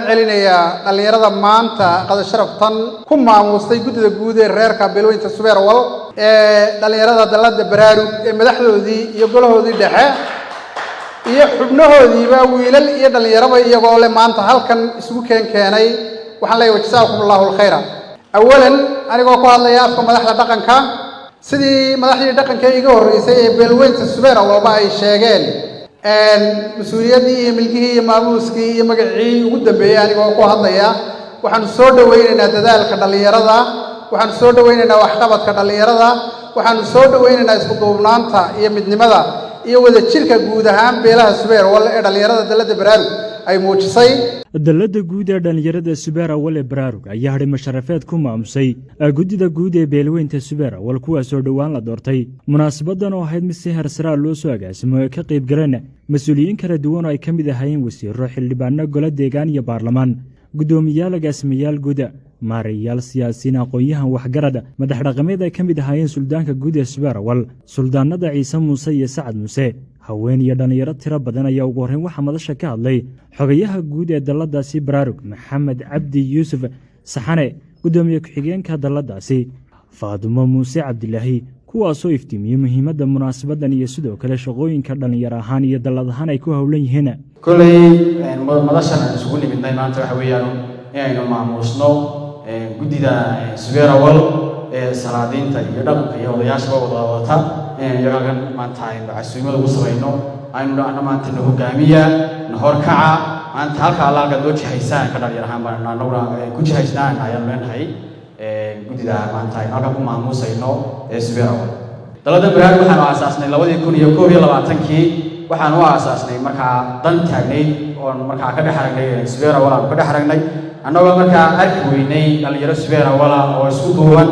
Celinayaa dhallinyarada maanta qada sharaftan ku maamuustay guddida guud ee reerka beelweynta Subeer Awal ee dhallinyarada dalladda Baraarug ee madaxdoodii iyo golahoodii dhexe iyo xubnahoodiiba, wiilal iyo dhallinyaraba, iyagoo le maanta halkan isugu keenay. Waxaan leeyahay wajazaakum Allahu alkhayra. Awalan, anigoo ku hadlaya afka madaxda dhaqanka, sidii madaxdii dhaqanka iga horreysay ee beelweynta Subeer Awalba ay sheegeen, mas-uuliyaddii iyo milgihii iyo maamuuskii iyo magacii ugu dambeeyey anigoo ku hadlaya, waxaanu soo dhowaynaynaa dadaalka dhallinyarada, waxaanu soo dhowaynaynaa waxqabadka dhallinyarada, waxaanu soo dhowaynaynaa isku duubnaanta iyo midnimada iyo wadajirka guud ahaan beelaha Subeer Awal ee dhallinyarada dalladda Baraarug ay muujisay. Dalladda guud ee dhallinyarada Subeer Awal ee Baraarug ayaa hadhimo sharafeed ku maamusay guddida guud ee beelweynta Subeer Awal, kuwaasoo dhowaan la doortay. Munaasabadan oo ahayd mid si heersaraa loo soo agaasimo ee ka qayb galeen mas-uuliyiin kala duwan oo ay ka mid ahaayeen wasiiro, xildhibaano golo deegaan iyo baarlamaan, guddoomiyaal, agaasimayaal guuda, maarayaal, siyaasiyiin, aqoon-yahan, waxgarad, madax dhaqameed ay ka mid ahaayeen suldaanka guud ee Subeer Awal, suldaanada Ciise Muuse iyo Sacad Muuse, haween iyo dhallinyaro tiro badan, ayaa ugu horreyn waxaa madasha ka hadlay xogayaha guud ee dalladaasi Baraarug, Maxamed Cabdi Yuusuf Saxane, guddoomiye ku-xigeenka dalladaasi, Faadumo Muuse Cabdilaahi, kuwaasoo iftiimiyey muhiimadda munaasabaddan iyo sidoo kale shaqooyinka dhallinyaro ahaan iyo dallad ahaan ay ku howlan yihiin. Kolley madashan aan isugu nimidnay maanta waxa weeyaan inaynu maamuusno guddida Subeer Awal ee salaadiinta iyo dhaqanka iyo odayaashaba wada wadata, inaynu iyagan maanta aynu casuumada ugu samayno, aynu dhahno maanta na hogaamiya, na horkaca, maanta halka alla halkaad noo jihaysaan ka dhalinyar ahaan baan anaguna ku jihaysnaan ayaanu leenahay guddida maanta aynu halkan ku maamuusayno ee Subeer Awal. Dalada Baraarug waxaanu aasaasnay 2021-kii. Waxaan u aasaasnay markaa dan taagnayd oon markaa ka dhex aragnay Subeer Awal, aanu ka dhex aragnay annagoo markaa arki weynay dhallinyaro Subeer Awala oo isku duuban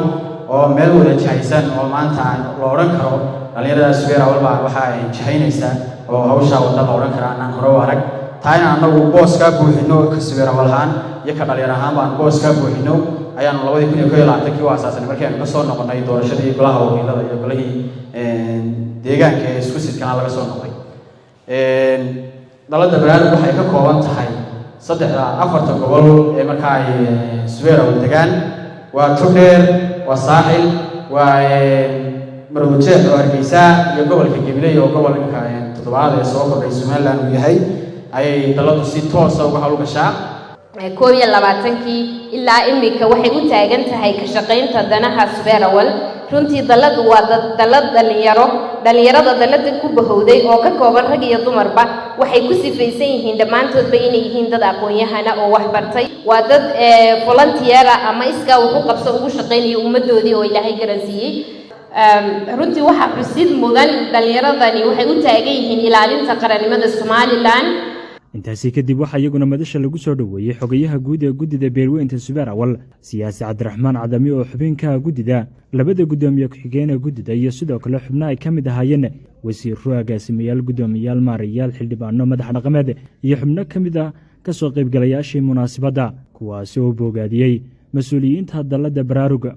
oo meel wada jihaysan, oo maanta aan la odhan karo dhallinyarada Subeer Awal baa waxa ay jihaynaysaa oo hawshaa wadda la odhan karaa anaan hore u arag. Taa in annagu booskaa buuxino ka Subeer Awal ahaan iyo ka dhalinyar ahaan baan booskaa buuxino ayaanu 2021-kii u aasaasanay, markii aynu ka soo noqonnay doorashadii golaha wakiilada iyo golihii deegaanka ee isku sidkanaa laga soo noqday. Dalladda Baraarug waxay ka kooban tahay saddexda afarta gobol ee markaa ay Subeer Awal degaan: waa Togdheer, waa Saaxil, waa Maroodijeex oo Hargeysa, iyo gobolka Gabiley oo gobolka toddobaad ee soo kordhay Somaliland uu yahay, ayay dalladdu si toosa uga howlgashaa. 21-kii ilaa imika waxay u taagan tahay ka shaqaynta danaha Subeer Awal. Runtii dalladu waa dallad dhallinyaro. Dhallinyarada dallada ku bahowday oo ka kooban rag iyo dumarba waxay ku sifaysan yihiin dhammaantoodba inay yihiin dad aqoon-yahana oo wax bartay. Waa dad volunteer ah ama iskaa wax u qabso ugu shaqaynaya ummaddoodii oo Ilaahay garansiiyey. Runtii waxaa xusid mudan, dhallinyaradani waxay u taagan yihiin ilaalinta qarannimada Somaliland. Intaasi kadib waxaa iyaguna madasha lagu soo dhoweeyey xogayaha guud ee guddida beelweynta Subeer Awal, siyaasi Cabdiraxmaan Cadami oo xubinka guddida, labada guddoomiye ku-xigeenee guddida iyo sidoo kale xubno ay ka mid ahaayeen wasiiro, agaasimayaal, guddoomiyaal, maarayaal, xildhibaano, madax dhaqameed iyo xubno ka mid a ka soo qaybgalayaashii munaasabadda, kuwaasi oo boogaadiyey mas-uuliyiinta dalladda Baraaruga.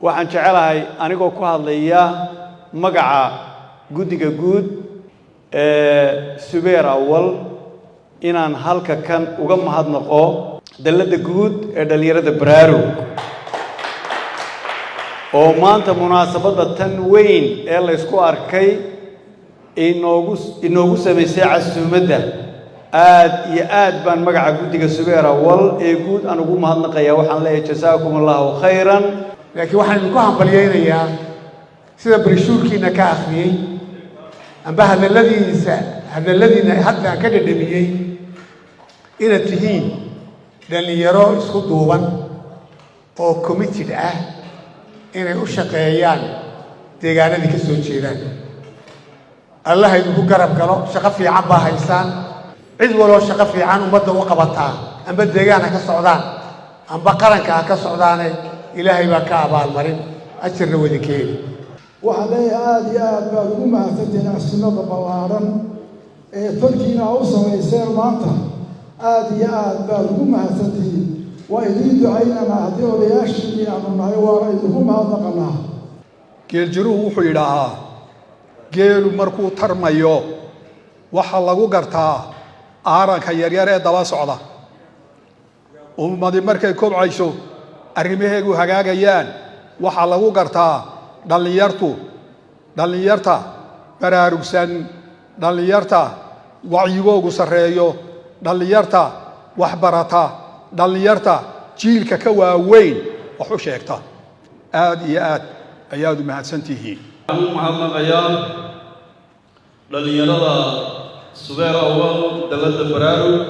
Waxaan jecelahay, anigoo ku hadlaya magaca guddiga guud ee Subeer Awal, inaan halka kan uga mahadnaqo dalladda guud ee dhallinyarada Baraarug oo maanta munaasabadda tan weyn ee laysku arkay inoogu samaysay casuumadda. Aad iyo aad baan magaca guddiga Subeer Awal ee guud aan ugu mahadnaqayaa. Waxaan leeyahay jasaakum Allahu khayran. Laakiin waxaan idinku hambalyaynayaa, sida brochure-kiina ka akhriyey amba hadalladiisa hadalladiina hadda aan ka dhadhamiyey, inaad tihiin dhallinyaro isku duuban oo committed ah inay u shaqeeyaan deegaanadii ka soo jeedaan. Allah idinku garab galo. Shaqo fiican baa haysaan. Cid waloo shaqo fiican ummadda u qabataa, amba deegaan ha ka socdaan amba qaranka ha ka socdaane, Ilaahay baa ka abaalmarin, ajarna wada keeni. Waxaan leeyahay aada iyo aad baad ugu mahadsantihiin casuumada ballaaran ee tolkiina u samayseen maanta. Aada iyo aad baad ugu mahadsantihiin. Waa idiin ducaynanaa haddii odayaashiinii aanu nahay, waana idinku mahadnaqanaa. Geeljiruhu wuxuu yidhaahaa, geelu markuu tarmayo waxaa lagu gartaa aaranka yaryar ee daba socda. Ummadi markay kobcayso, arrimaheegu hagaagayaan, waxaa lagu gartaa dhallinyartu, dhallinyarta baraarugsan, dhallinyarta wacyigoogu sarreeyo, dhallinyarta waxbarata, dhallinyarta jiilka ka waaweyn wax u sheegta. Aad iyo aad ayaad u mahadsan tihiin. Waxaan u mahadnaqayaa dhallinyarada Subeer Awal, dalladda Baraarug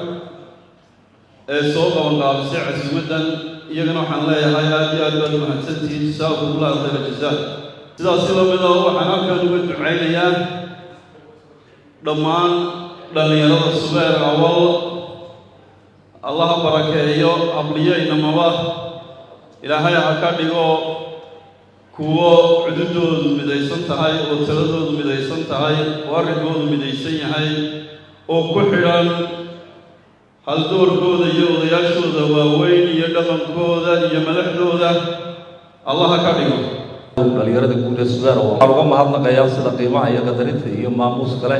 ee soo qabanqaabisay casuumaddan. Iyagana waxaan leeyahay aad iyo aad baad u mahadsantihiin, jasaakumullahu khayra jazaa. Sidaasi lamida waxaan halkan uga ducaynayaa dhammaan dhallinyarada Subeer Awal. Allaha barakeeyo habliyo inamaba. Ilaahay ha ka dhigo kuwo cududoodu midaysan tahay oo taladoodu midaysan tahay oo arrinkoodu midaysan yahay oo ku xidhan haldoorkooda iyo odayaashooda waaweyn iyo dhaqankooda iyo madaxdooda. Allaha ka dhigo. Dhalinyarada guud ee Subeer waxaan uga mahadnaqayaa sida qiimaha iyo qadarinta iyo maamuus kale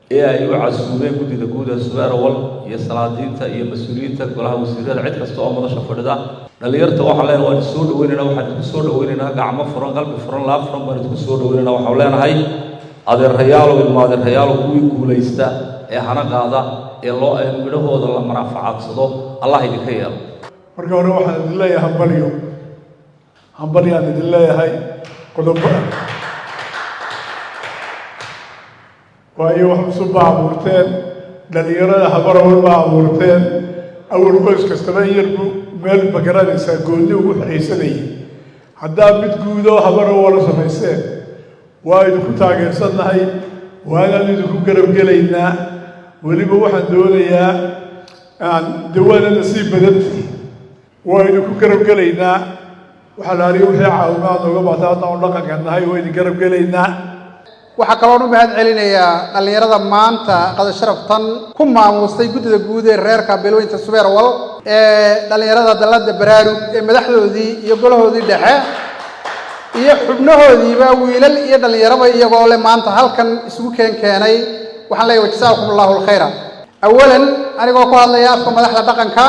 ee ay u casuumeen guddida guud ee Subeer Awal iyo salaadiinta iyo mas-uuliyiinta golaha wasiirada, cid kasta oo madasha fadhida. Dhalinyarta waxaan leenahay waan soo dhaweynaynaa. Waxaan idinku soo dhaweynaynaa gacmo furan, qalbi furan, laab furan baan idinku soo dhaweynaynaa. Waxaan leenahay, adeerayaalow, ilma adeerayaalow, kuwii guulaysta ee hana qaada ee loo ee midhahooda la manaafacadsado Allah idinka yeelo. Marka hore waxaan idin leeyahay hambalyo, hambalyaan idin leeyahay. Qodobo waayo wax cusub baa abuurteen, dhalinyarada Habarawal baa abuurteen. Awal qoys kastaba in yar buu meel, ma garanaysaa, goonni ugu xidhaysanayay. Haddaa mid guudoo Habarawala samayseen, waa idinku taageersannahay, waanaan idinku garab gelaynaa. Weliba waxaan doonayaa aan de waana nasiib badantihi, waa idinku garab gelaynaa. Waxaa la aliyo wixii caawimaad nooga baata haddaan dhaqanka nahay, waa idin garab gelaynaa. Waxaa kaloon u mahad celinayaa dhallinyarada maanta qada sharaftan ku maamuustay guddida guud ee reerka beelweynta Subeer Awal ee dhallinyarada dalladda Baraarug ee madaxdoodii iyo golahoodii dhexe iyo xubnahoodiiba, wiilal iyo dhallinyaraba, iyagoo le maanta halkan isugu keenay. Waxaan leeyahay wajasaakum allahu alkhayra. Awalan, anigoo ku hadlaya afka madaxda dhaqanka,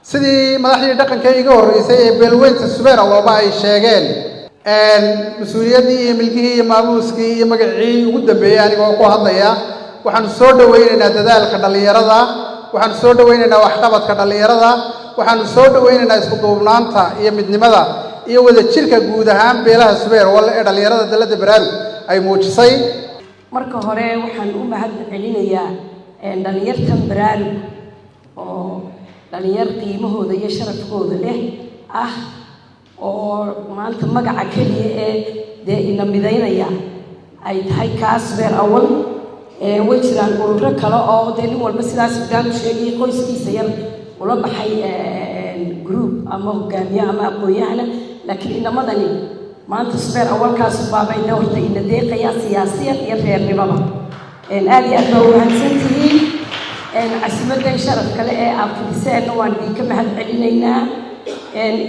sidii madaxdii dhaqanka iga horreysay ee beelweynta Subeer Awalba ay sheegeen, mas-uuliyaddii iyo milgihii iyo maamuuskii iyo magacii ugu dambeeyey anigoo ku hadlaya, waxaanu soo dhowaynaynaa dadaalka dhallinyarada, waxaanu soo dhowaynaynaa waxqabadka dhallinyarada, waxaanu soo dhowaynaynaa isku duubnaanta iyo midnimada iyo wadajirka guud ahaan beelaha Subeer Awal ee dhallinyarada dalladda Baraarug ay muujisay. Marka hore waxaan u mahad celinayaa dhalinyartan Baraarug oo dhalinyar qiimahooda iyo sharafkooda leh ah, oo maanta magaca keliya ee dee ina midaynaya ay tahay kaas Subeer Awal. Way jiraan ururo kale oo dee nin walba sidaas hogaan u sheegayay qoyskiisa yar ula baxay group ama hogaamiye ama aqoon-yahana, laakiin inamadani maanta Subeer Awalkaasu baabay de horta ina deeqayaa siyaasiyan iyo reernimaba. Aad iyo aad baa umahadsan tihiin. Casuumadan sharaf kale ee aad fidiseenna waan idinka mahad celinaynaa.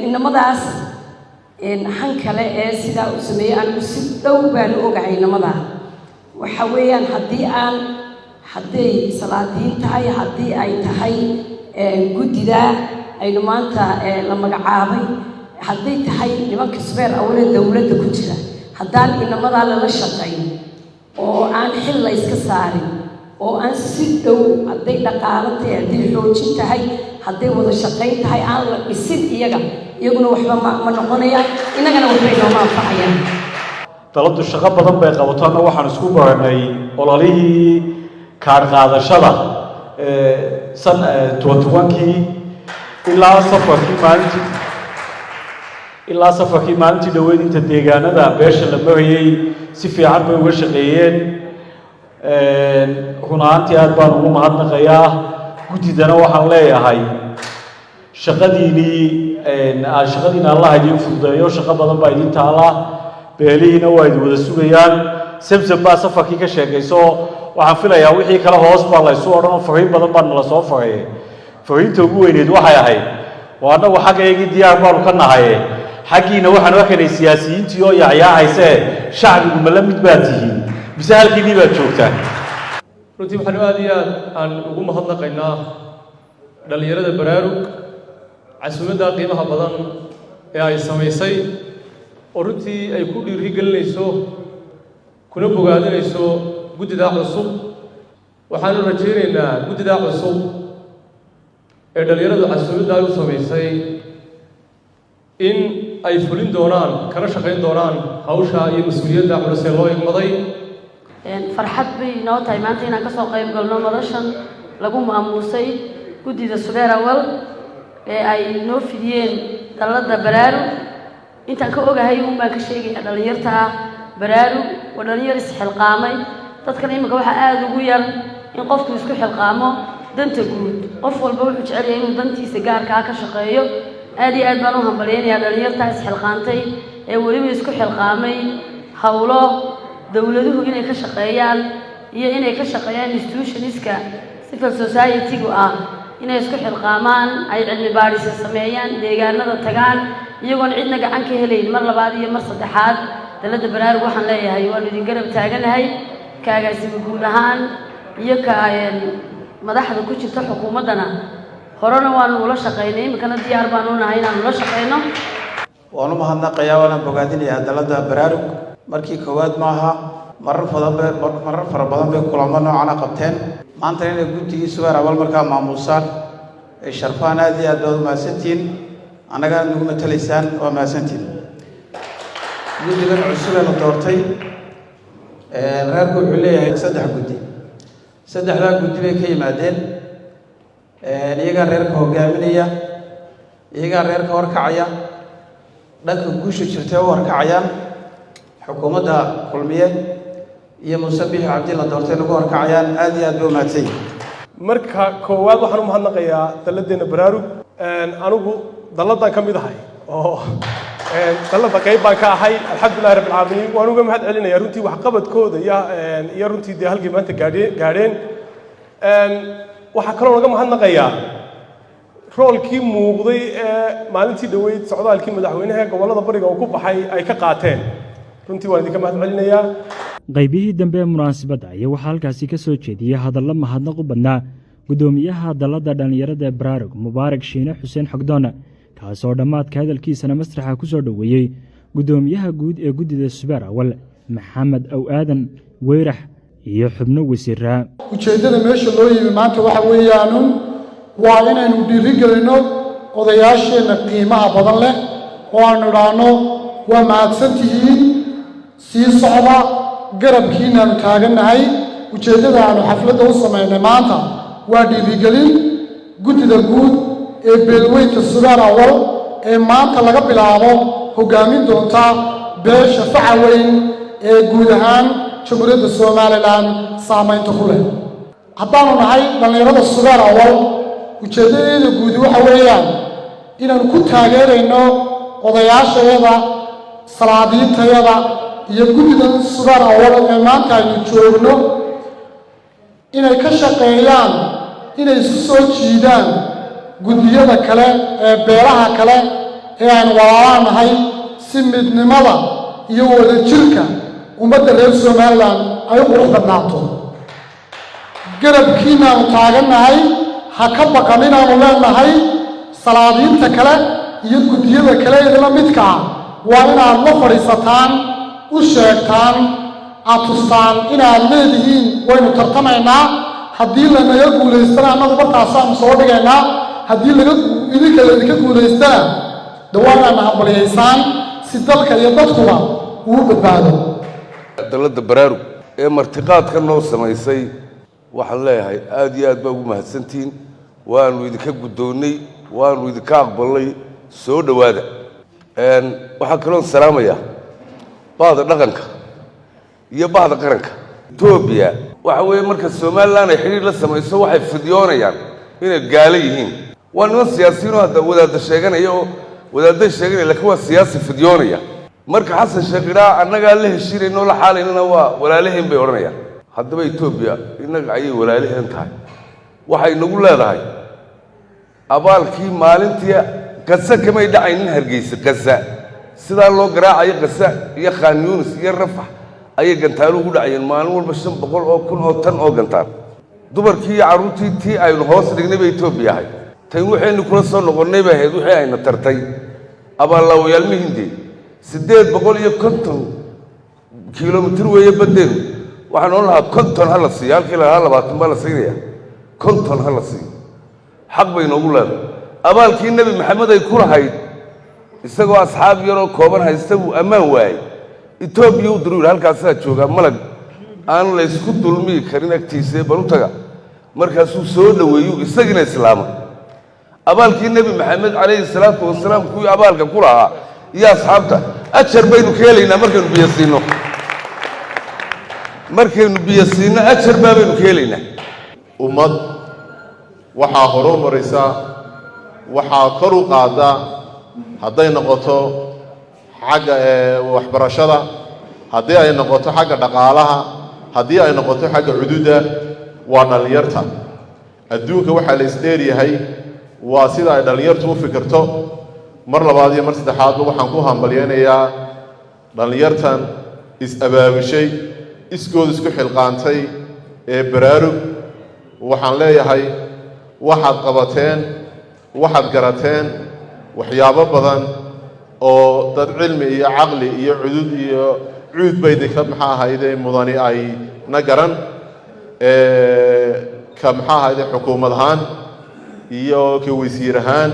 Inamadaas han kale ee sidaa u sameeyey, anigu si dhow baanu ogahay inamadaa. Waxa weeyaan haddii aan hadday salaadiin tahay, haddii ay tahay guddida aynu maanta la magacaabay, hadday tahay nimanka Subeer Awalee dowladda ku jira, haddaan inamadaa lala shaqayn oo aan xil la iska saarin oo aan si dhow, hadday dhaqaalo tahay, hadday xoojin tahay, hadday wada shaqayn tahay, aan la dhisin iyaga, iyaguna waxba ma noqonayaan, innagana waxba inooma anfacayaan. Dalladdu shaqo badan bay qabato. Anna waxaan isku baranay ololihii kaadh qaadashada san 21-kii ilaa safarkii maalintii dhoweyd inta deegaanada beesha la marayay. Si fiican bay uga shaqeeyeen. Run ahaantii aad baan ugu mahadnaqayaa. Guddidana waxaan leeyahay shaqadiina Allah idiin fududeeyo. Shaqo badan baa idiin taala, beelihiina waa idin wada sugayaan. Samsam baa safarkii ka sheekayso. Waxaan filayaa wixii kale hoos baa la ysu odhan oo fariin badan baa nala soo faray. Fariinta ugu weyneyd waxay ahayd, waa annagu xaggayagii diyaar baanu ka nahaye, xaggiina waxaanu arkaynay siyaasiyiintii oo yaacyaacayse. Shacbigu ma la mid baad tihiin mise halkiinii baad joogtaan? Runtii waxaanu aad iyo aad aan ugu mahadnaqaynaa dhallinyarada Baraarug. Casuumadda qiimaha badan ee ay samaysay oo runtii ay ku dhiirigelinayso kuna bogaadinayso guddidaa cusub. Waxaanu rajaynaynaa guddidaa cusub ee dhallinyaradu casuumadda ay u samaysay in ay fulin doonaan, kana shaqayn doonaan hawsha iyo mas-uuliyadda culus ee loo igmaday. Farxad bay inoo tahay maanta inaan kasoo qayb galno madashan lagu maamuusay guddida Subeer Awal ee ay noo fidiyeen dalladda Baraarug. Intaan ka ogahay uun baan ka sheegaya. Dhallinyarta ah Baraarug waa dhalinyar isxilqaamay. Dadkan iminka waxaa aada ugu yar in qofku isku xilqaamo danta guud. Qof walba wuxuu jecel yahay inuu dantiisa gaarkaa ka shaqeeyo. Aad iyo aad baan u hambalyaynayaa dhalinyartaa isxilqaantay ee weliba isku xilqaamay howlo dowladuhu inay ka shaqeeyaan iyo inay ka shaqeeyaan institutionska civil society-gu ah, inay isku xilqaamaan, ay cilmi baadhisa sameeyaan, deegaanada tagaan, iyagoon cidna gacan ka helayn. Mar labaad iyo mar saddexaad, dalladda Baraarug waxaan leeyahay waanu idin garab taaganahay, kaagaasima guud ahaan iyo ka madaxda ku jirta xukuumaddana. Horena waanu ula shaqaynay, iminkana diyaar baanu nahay inaanu ula shaqayno. Waan u mahadnaqayaa, waana bogaadinayaa dalladda Baraarug. Markii koowaad maaha, marar badan bay, marar fara badan bay kulamo noocana qabteen. Maantana inay guddigii Subeer Awal markaa maamuusaan ay sharfaan, aad iyo aad baad u mahadsantihiin. Annagana nagu matalaysaan, waa mahadsantihiin. Guddigan cusub ee la doortay, reerku wuxuu leeyahay saddex guddi. Saddexdaa guddi bay ka yimaadeen. Iyagaa reerka hogaaminaya, iyagaa reerka horkacaya, dhanka guusha jirtay u horkacayaan. Xukuumadda Kulmiye iyo Muuse Biixi Cabdi la doortay nagu horkacayaan. Aad iyo aad bay u mahadsan yihin. Marka koowaad waxaan u mahadnaqayaa dalladeenna Baraarug. Anigu dalladan ka mid ahay oo dalladda qayb baan ka ahay. Alxamdulilahi rabbi alcaalamiin, waan uga mahad celinaya runtii waxqabadkooda iyo runtii dee halkii maanta gaadheen. Waxaa kaloo naga mahadnaqayaa roolkii muuqday ee maalintii dhoweyd socdaalkii madaxweynaha gobollada bariga uu ku baxay ay ka qaateen. Runtii waan idinka mahad celinayaa. Qaybihii dambe ee munaasabadda ayaa waxaa halkaasi ka soo jeediyey hadallo mahadnaq u badnaa guddoomiyaha dalladda dhallinyarada Baraarug, Mubaarak Shiine Xuseen Xogdoon, kaasoo dhammaadka hadalkiisana masraxa ku soo dhoweeyey guddoomiyaha guud ee guddida Subeer Awal, Maxamed Aw Aadan Weyrax, iyo xubno wasiiraa. Ujeeddada meesha loo yimi maanta waxa weeyaanun waa inaynu dhiirigelinno odayaasheenna qiimaha badan leh oo aanu idhaahno: waa mahadsan tihiin, sii socda, garabkiinaanu taagannahay. Ujeeddada aanu xafladda u samaynay maanta waa dhiirigelin guddida guud ee beelweynta Subeer Awal ee maanta laga bilaabo hoggaamin doonta beesha faca weyn ee guud ahaan Jamhuuriyadda Somaliland saamaynta ku leh. Haddaanu nahay dhallinyarada Subeer Awal, ujeeddadeeda guudi waxa weeyaan inaanu ku taageerayno odayaashayada, salaadiintayada iyo guddidan Subeer Awal ee maanta aynu joogno inay ka shaqeeyaan inay isku soo jiidaan guddiyada kale ee beelaha kale ee aynu walaalaan nahay, si midnimada iyo wadajirka ummadda reer Somaliland ay u qurux badnaato. Garabkiinaanu taagannahay, ha ka baqan inaanu leenahay. Salaadiinta kale iyo guddiyada kale idinla midka ah waa inaad la fadhiisataan, u sheegtaan, aad tustaan inaad leedihiin waynu tartamaynaa. Haddii lanaga guulaystana, annagu markaasaanu soo dhigaynaa. Haddii laga idinka laydinka guulaystana, de waa inaadna hambalyaysaan si dalka iyo dadkuba uu badbaado. Dalladda Baraarug ee martiqaadka noo samaysay waxaan leeyahay aad iyo aad baa ugu mahadsantihiin. Waanu idinka guddoonnay, waanu idinka aqbalnay, soo dhowaada. Waxaan kaloon salaamayaa bahda dhaqanka iyo bahda qaranka Etoobiya. Waxa weeye marka Somaliland ay xidhiir la samayso, waxay fidyoonayaan inay gaalo yihiin. Waa niman siyaasiyiinoo hadda wadaadda sheeganaya oo wadaadday sheeganaya, lakiin waa siyaasi fidyoonaya. Marka Xasan Sheekh idhaa annagaa la heshiinayno, la xaalaynana, waa walaalaheen bay odhanayaan. Haddaba Etoobiya innaga ayay walaalaheen tahay. Waxay nagu leedahay abaalkii maalintii Qasa kamay dhacaynin Hargeysa. Qasa sidaa loo garaacayo, Qasa iyo Khan Yunis iyo Rafax ayay gantaaluhu ku dhacayeen maalin walba, 500,000 oo tan oo gantaal. Dumarkii iyo carruurtii tii aynu hoos dhignay bay Etoobiya ahay. Tan waxaynu kula soo noqonnay bay ahayd wixii ayna tartay abaallaawayaal mihinde. 850 kilomitir weeye baddeenu. Waxaan odhan lahaa 50 ha la siiyo, halkii lahaa 20 baa la siinaya, 50 ha la siiyo, xaq bay noogu leedahay. Abaalkii Nebi Maxamed ay ku lahayd, isagoo asxaab yaroo kooban haysta buu ammaan waayey, Etoobiya u diru, yidhi halkaasaa joogaa malag aan laysku dulmiyi karin agtiisa, bal u taga. Markaasuu soo dhoweeyu, isagiina islaama. Abaalkii Nebi Maxamed calayhi salaatu wasalaam kuwii abaalka ku lahaa iyo asxaabta ajar baynu ka helaynaa markaynu biyo siino. Markaynu biyo siino ajar baa baynu ka helaynaa. Ummad waxaa horu marisa, waxaa kor u qaada, hadday noqoto xagga waxbarashada, haddii ay noqoto xagga dhaqaalaha, haddii ay noqoto xagga cududda, waa dhallinyarta. Adduunka waxaa la isdheeryahay waa sida ay dhallinyartu u fikirto. Mar labaad iyo mar saddexaadba waxaan ku hambalyaynayaa dhallinyartan is-abaabushay, iskood isku xilqaantay ee Baraarug. Waxaan leeyahay waxaad qabateen, waxaad garateen waxyaabo badan oo dad cilmi iyo caqli iyo cudud iyo cuud baydinka maxaa ahayde mudani ay na garan ka maxaa ahayde xukuumad ahaan iyo ka wasiir ahaan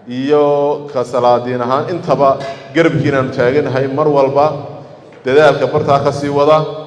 iyo ka salaadiin ahaan, intaba garabkiinaanu taaganahay mar walba. Dadaalka bartaa ka sii wada.